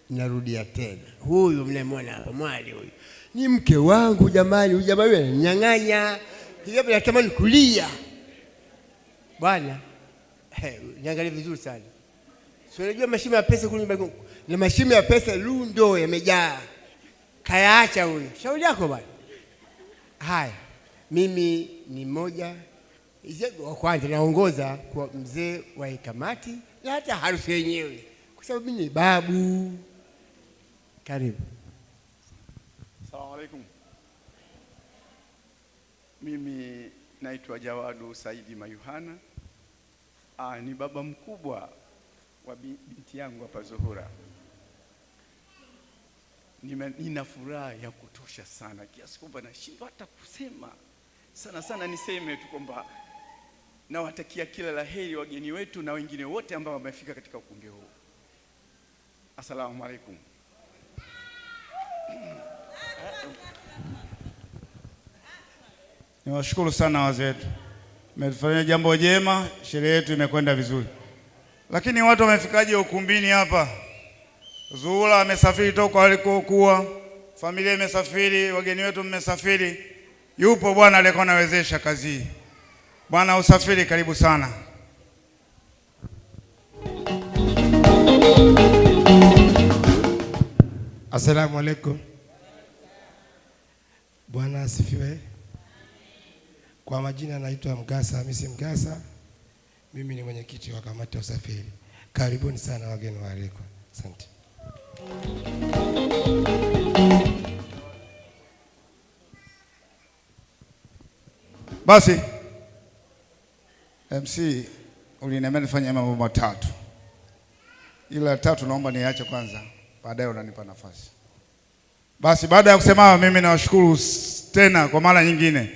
Narudia tena, huyu mnayemwona hapa mwali huyu ni mke wangu jamani. Huyu jamaa huyu ananyang'anya hivi hapa, natamani kulia bwana. Hey, niangalie vizuri sana. Si unajua mashimo ya pesa kule nyumbani na mashimo ya pesa lundo yamejaa, kayaacha huyu. Shauri yako bwana. Haya, mimi ni mmoja wa kwanza naongoza kwa mzee wa kamati na hata harusi yenyewe, kwa sababu mimi ni babu. Karibu. Asalamu alaikum. Mimi naitwa Jawadu Saidi Mayuhana. Ni baba mkubwa wa binti yangu hapa Zuhura. Nina furaha ya kutosha sana kiasi kwamba nashindwa hata kusema. Sana sana niseme tu kwamba nawatakia kila la heri wageni wetu na wengine wote ambao wamefika katika ukumbi huu. Asalamu alaikum. Niwashukuru sana wazee wetu, mmetufanyia jambo jema, sherehe yetu imekwenda vizuri. Lakini watu wamefikaje ukumbini hapa? Zuhura amesafiri toka alikokuwa, familia imesafiri, wageni wetu mmesafiri. Yupo bwana aliyekuwa anawezesha kazi hii. Bwana usafiri, karibu sana. Asalamu alaikum. Bwana asifiwe. Kwa majina naitwa Mgasa Hamisi Mgasa. Mimi ni mwenyekiti wa kamati ya usafiri. Karibuni sana wageni waalikwa. Asante. Basi MC uliniambia nifanye mambo matatu, ila tatu naomba niache kwanza, baadaye unanipa nafasi. Basi baada ya kusema hayo, mimi nawashukuru tena kwa mara nyingine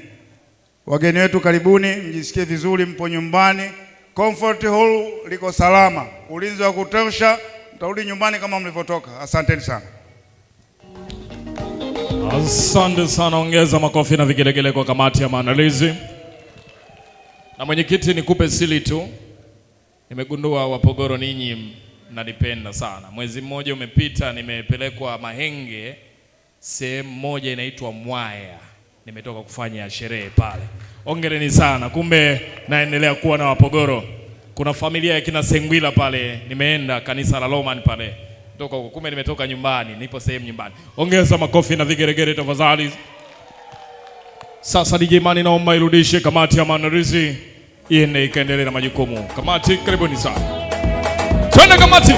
wageni wetu, karibuni, mjisikie vizuri, mpo nyumbani. Comfort Hall liko salama, ulinzi wa kutosha, mtarudi nyumbani kama mlivyotoka. Asanteni sana. Asante sana, ongeza makofi na vigelegele kwa kamati ya maandalizi. Na mwenyekiti, nikupe siri tu, nimegundua Wapogoro ninyi mnanipenda sana. Mwezi mmoja umepita, nimepelekwa Mahenge, sehemu moja inaitwa Mwaya, nimetoka kufanya sherehe pale. Hongereni sana, kumbe naendelea kuwa na Wapogoro. Kuna familia ya kina Sengwila pale, nimeenda kanisa la Roman pale toka huko, kumbe nimetoka nyumbani, nipo sehemu nyumbani. Ongeza makofi na vigeregere tafadhali. Sasa DJ Mani, naomba irudishe kamati ya maandalizi iende ikaendelee na majukumu. Kamati, karibuni sana, twende kamati.